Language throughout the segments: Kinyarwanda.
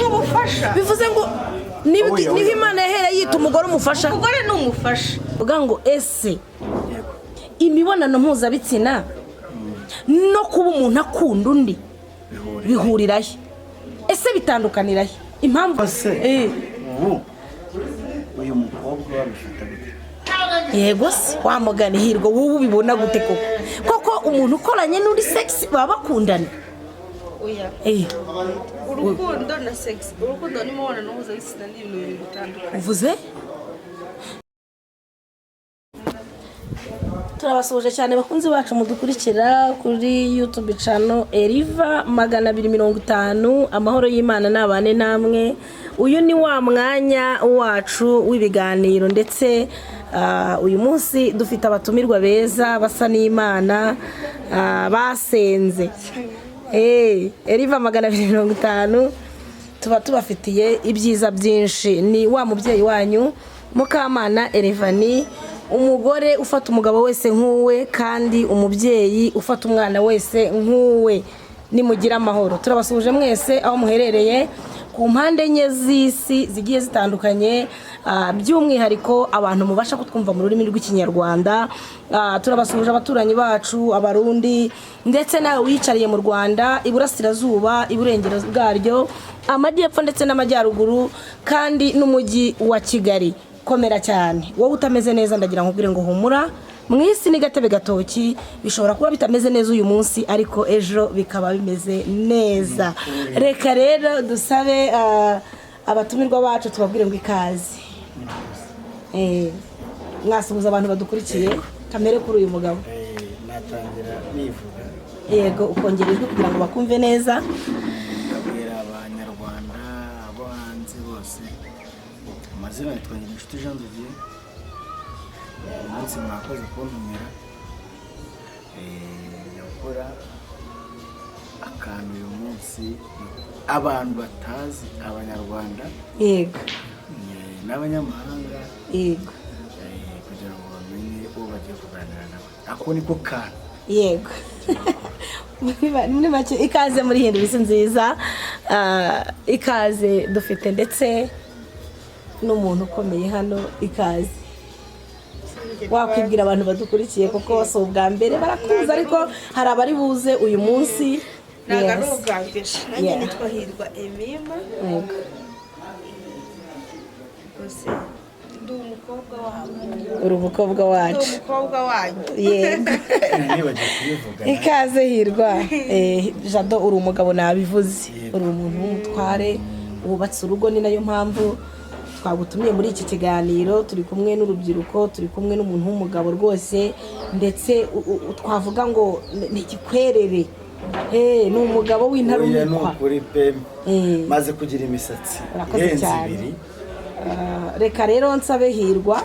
Ubufasha. Bivuze ngo Oya, niho oya. Imana yahereye yita umugore umufasha. Umugore ni umufasha. Uvuga ngo ese imibonano mpuzabitsina no kuba umuntu akunda undi bihurira he? Ese bitandukanira he? Impamvu Ese ubu uyu mukobwa wabifata gute? Yego se, wamugana Hirwa, wowe ubibona gute koko umuntu ukoranye n'undi sex baba bakundana? Oya. Urukundo na sex, urukundo n'imibonano mpuzabitsina ni ibintu bibiri bitandukanye. Uvuze. Turabasuhuje cyane bakunzi bacu mudukurikira kuri YouTube channel Eriva 250. Amahoro y'Imana nabane namwe. Uyu ni wa mwanya wacu w'ibiganiro, ndetse uyu munsi dufite abatumirwa beza basa n'Imana, basenze. Eriva 250 tuba tubafitiye ibyiza byinshi. Ni wa mubyeyi wanyu Mukamana Erevani, umugore ufata umugabo wese nk'uwe, kandi umubyeyi ufata umwana wese nk'uwe. Nimugire amahoro. Turabasuhuje mwese aho muherereye ku mpande enye z'isi zigiye zitandukanye, by'umwihariko abantu mubasha kutwumva mu rurimi rw'Ikinyarwanda. Turabasuhuje abaturanyi bacu Abarundi, ndetse nawe wiyicariye mu Rwanda, iburasirazuba, iburengero bwaryo, amajyepfo ndetse n'amajyaruguru, kandi n'umujyi wa Kigali. Komera cyane. Wowe utameze neza, ndagira ngo nkubwire ngo humura, mu isi ni gatebe gatoki. Bishobora kuba bitameze neza uyu munsi, ariko ejo bikaba bimeze neza. Reka rero dusabe abatumirwa bacu, tubabwire ngo ikaze. Mwasuhuza abantu badukurikiye, kamere kuri uyu mugabo. Natangira nivuga. Yego, ukongera ijwi kugira ngo bakumve neza. Ndabwira Abanyarwanda abo hanze bose, amazina yitwa Ngirinshuti Jean de Dieu. Uyu munsi mwakoze kuntumira. Gukora akantu uyu munsi abantu batazi, Abanyarwanda n'abanyamahanga, kugira ngo bamenye uwo bagiye kuganira nawe. Ako niko kantu. Yego, muri make ikaze muri Hindura Isi Nziza. Ikaze dufite ndetse n'umuntu ukomeye hano. Ikaze. Wakwibwira abantu badukurikiye, kuko si ubwa mbere barakuzi, ariko hari abari buze uyu munsi. Ntabwo ari ubwa mbere nanjye. Nitwa Hirwa Emima. Rwose ndi umukobwa wawe. Uri umukobwa Ndi wacu. umukobwa wanyu. Yego. Nibagiwe kubivuga. Ikaze Hirwa. Jado, uri umugabo, nabivuze, uri umuntu w'umutware wubatse urugo, ni nayo mpamvu twagutumiye muri iki kiganiro. Turi kumwe n'urubyiruko, turi kumwe n'umuntu w'umugabo rwose, ndetse twavuga ngo ni igikwerere. Ni umugabo Oya, ni w'intarumikwa. ukuri pe. Maze kugira imisatsi Urakoze irenze cyane. ibiri. Reka rero nsabe Hirwa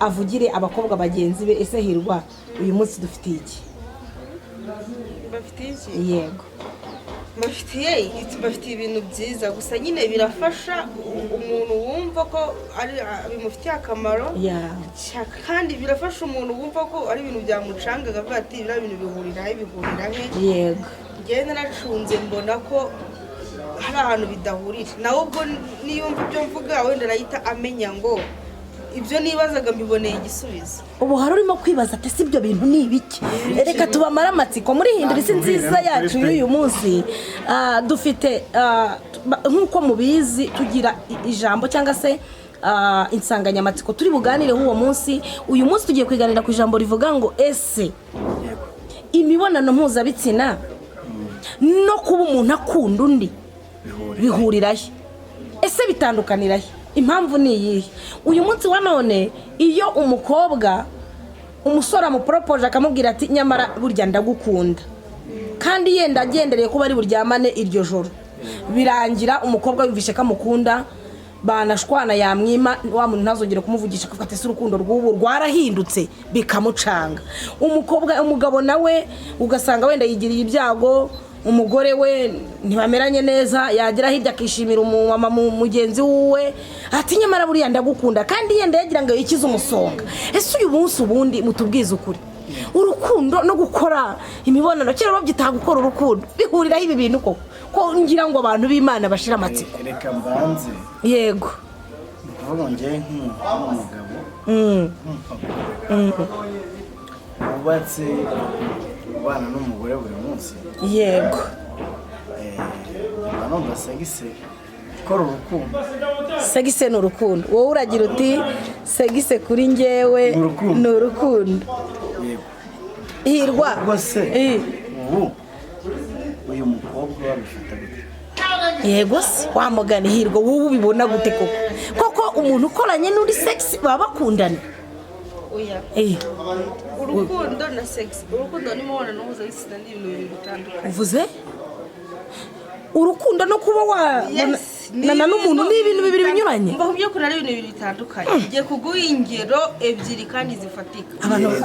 avugire abakobwa bagenzi be. Ese Hirwa, uyu munsi dufitiye iki? Bafitiye iki? Yego. Bafitiye ibintu byiza gusa nyine birafasha umuntu wumva ko ari bimufitiye akamaro. Kandi birafasha umuntu wumva ko ari ibintu byamucanga, akavuga ati: "Biriya bintu bihurira he, bihurira he?" Njyewe naracunze mbona ko hari ahantu bidahurira. Nawe ubwo niyumva ibyo mvuga, wenda arahita amenya ngo ibyo nibazaga mbiboneye igisubizo. Ubu hari urimo kwibaza ati: "Si ibyo bintu ni ibiki?" Reka tubamare amatsiko muri Hindura Isi Nziza yacu y'uyu munsi. Dufite, nk'uko mubizi, tugira ijambo cyangwa se insanganyamatsiko turi buganireho uwo munsi. Uyu munsi tugiye kwiganira ku ijambo rivuga ngo: ese imibonano mpuzabitsina no kuba umuntu akunda undi bihurira he? Ese bitandukanira he? Impamvu ni iyihe? Uyu munsi wa none, iyo umukobwa umusore amuporopoje akamubwira ati: "Nyamara burya ndagukunda," kandi yenda agendereye kuba ari buryamane iryo joro, birangira umukobwa yumvishe ko amukunda, banashwana, yamwima, wa muntu ntazongere kumuvugisha, akavuga ati: "Ese urukundo rw'ubu rwarahindutse?" Bikamucanga. Umukobwa, umugabo nawe ugasanga wenda yigiriye ibyago, umugore we ntibameranye neza, yagera hirya akishimira umumama mugenzi wiwe, ati: "Nyamara buriya ndagukunda," kandi yenda yagira ngo yikize umusonga. Ese uyu munsi ubundi mutubwize ukuri? Urukundo no gukora imibonano, kera babyitaga gukora urukundo, bihuriraho ibi bintu koko? Ko ngira ngo abantu b'Imana bashira amatsiko. Reka mbanze. Yego. Ni ukuvuga ngo njyewe nk'umugabo, nk'umupapa wubatse, ubana n'umugore buri munsi, mba numva sex ikora urukundo. Sex ni urukundo. Wowe uragira uti sex kuri njyewe Ni urukundo. ni urukundo. Yego. Hirwa. Ubwo se ubu uyu mukobwa wabifata gute? Yego se, wamugana Hirwa, wowe ubibona gute koko? Koko umuntu ukoranye n'undi sex baba bakundana? Oya. Urukundo na sex, urukundo n'imibonano mpuzabitsina ni ibintu bibiri bitandukanye. Uvuze urukundo no kuba Yes, ni wabonana n'umuntu ni ibintu bibiri binyuranye. Mba kubyo ari ibintu bibiri bitandukanye. Ngiye kuguha ingero ebyiri kandi zifatika.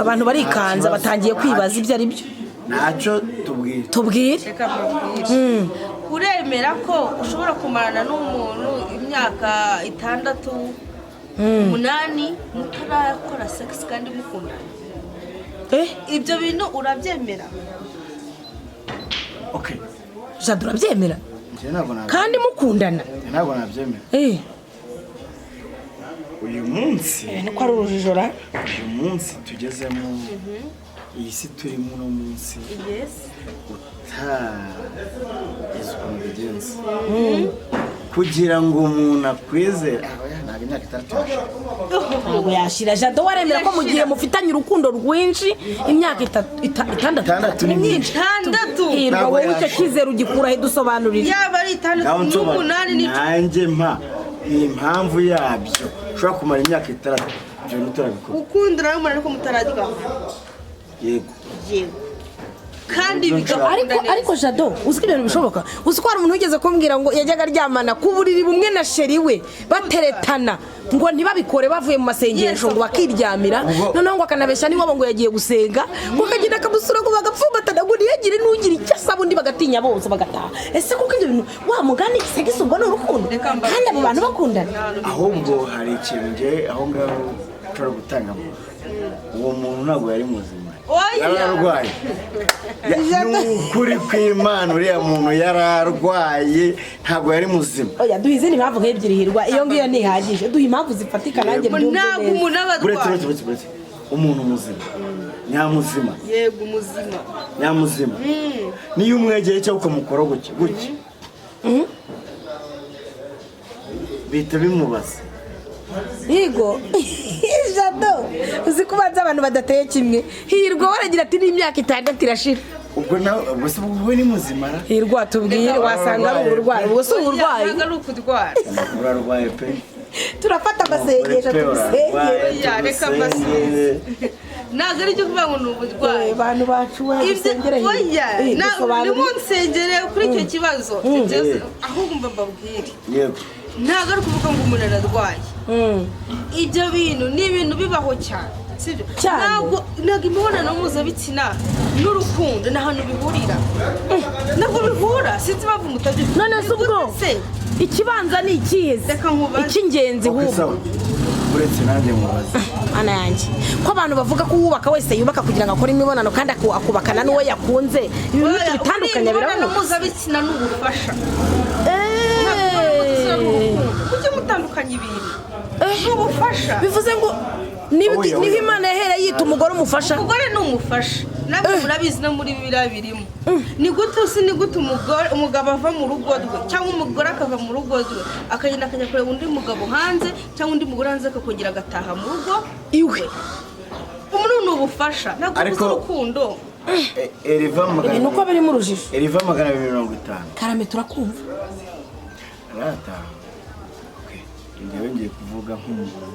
Abantu barikanze, batangiye kwibaza ibyo ari byo. Ntacyo, tubwire. Tubwire. Reka mbabwire. Uremera ko ushobora kumarana n'umuntu imyaka 6, 8 mutarakora sex kandi mukundana? Eh? Ibyo bintu urabyemera? Okay. Jado, urabyemera? Njye ntabwo nabyemera. Kandi mukundana? Njye ntabwo nabyemera. Uyu munsi, Niko ari urujijo ra. uyu munsi tugezemo, iyi si turimo uno munsi, utageze ukuntu bigenza kugira ngo umuntu akwizere, oya, ntabwo imyaka 6 yashira. Ntabwo yashira. Jado, waremera ko mu gihe mufitanye urukundo rwinshi imyaka 6? 6 ni myinshi. 6. Hirwa, Ntabwo wowe icyo yashira. cyizere ugikura he? Dusobanurire. Yaba ari 6 Ngaho nsobanura. n'8 n'10. Nanjye mpa impamvu yabyo ushobora kumara imyaka 6 ibyo bintu utarabikora. Ukundana n'umuntu ariko mutararyama? Yego. Yego, kandi Ibyo bigakunda Ariko neza. ariko Jado, uzi ko ibintu bishoboka? Uzi ko hari umuntu wigeze kumbwira ngo yajyaga aryamana ku buriri bumwe na chéri we, bateretana, ngo ntibabikore, bavuye mu masengesho ngo bakiryamira, noneho ngo akanabeshya n'iwabo ngo yagiye gusenga, ngo akagenda akamusura, ngo bagapfumbatana, ngo ntiyagire n'ugira icyo asaba undi, bagatinya bose bagataha. Ese kuko ibyo bintu, wa mugani, sex ubwo ni urukundo Reka mbabwire. kandi abo bantu bakundana? Ahubwo hari ikintu njye aho ngaho nshobora gutanga. Uwo muntu ntabwo yari muzima. Oya. Yari arwaye. Ni ukuri kw'Imana, uriya muntu yari arwaye, ntabwo yari muzima. Oya, duha izindi mpamvu nk'ebyiri. Hirwa, iyo ngiyo ntihagije, duha impamvu zifatika nanjye mbyumve Ntabwo neza. umuntu aba Buretse, arwaye. buretse, buretse, buretse. Umuntu muzima, nyamuzima, Yego, umuzima. nyamuzima, niyo umwegeye cyangwa ukamukora gutya gutya, bihita bimubaza. Yego Jado, uzi ko ubanza abantu badateye kimwe. Hirwa waragira ati n'imyaka 6 irashira. Ubwo nawe, ubwo se ubwo ni muzima ra? Hirwa, tubwire, wasanga ari uburwayi. Ubwo si uburwayi? Ntabwo ari ukurwara. Urarwaye pe. Turafata amasengesho Pe, tubisengere. urarwaye, Oya, reka tugusengere. Ntabwo ari icyo kuvuga ngo ni uburwayi. Bantu bacu we, Ibyo dusengere Hirwa. oya, Dusobanurire. nimunsengere kuri icyo kibazo. Ibyo- ahubwo mba mbabwire, Yego. ntabwo ari ukuvuga ngo umuntu ararwaye. Ibyo bintu ni ibintu bibaho cyane, sibyo? Cyane. Ntabwo imibonano mpuzabitsina n'urukundo nta hantu bihurira, ntabwo bihura. Sinzi impamvu mutabyumva. None se ubwo Ni gute se? ikibanza ni ikihe se? Reka nkubaze. Icy'ingenzi Okay, ahubwo. sawa, uretse nanjye mubaze. Mana yanjye, ko abantu bavuga ko uwubaka wese yubaka kugira ngo akore imibonano kandi akubakana n'uwo yakunze, ibi bintu Oya, bitandukanye imibonano birahuza. mpuzabitsina ni ubufasha. Ntabwo imibonano mpuzabitsina ni urukundo. Kuki mutandukanya ibintu? Ni ubufasha. Bivuze ngo niba Oya, oya. niba Imana yahereye yita umugore umufasha. Umugore ni umufasha, nabwo murabizi, no muri Bibiliya birimo. Ni gute usi, ni gute umugore, umugabo ava mu rugo rwe cyangwa umugore akava mu rugo rwe akagenda akajya kureba undi mugabo hanze, cyangwa undi mugore hanze akakongera agataha mu rugo iwe? Umuntu ni ubufasha, ntabwo Ariko- ubuze urukundo. Eriva magana Ibintu uko birimo urujijo. Eriva 250. Karame, turakumva. Arata. Okay. Njyewe ngiye kuvuga nk'umuntu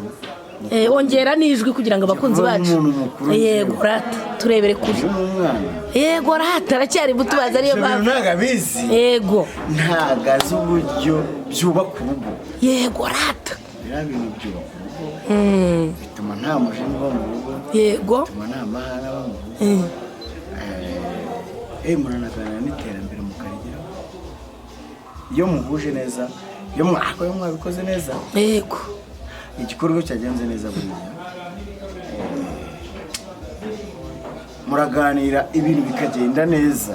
Ongera n'ijwi kugira ngo abakunzi kuvuga bacu. nk'umuntu mukuru. Yego rata, turebere kure. Uyu ni umwana. Yego rata, aracyari muto, baza ariyo Ibyo bintu mpamvu. ntabwo abizi. Yego. Ntabwo azi uburyo byubaka urugo. Yego rata. Biriya bintu byubaka urugo, bituma nta mujinya uba mu rugo, bituma nta mahane aba mu rugo. Muranaganira n'iterambere mukarigeraho iyo muhuje neza, iyo iyo mwabikoze neza, igikorwa cyagenze neza buriya. Muraganira, ibintu bikagenda neza.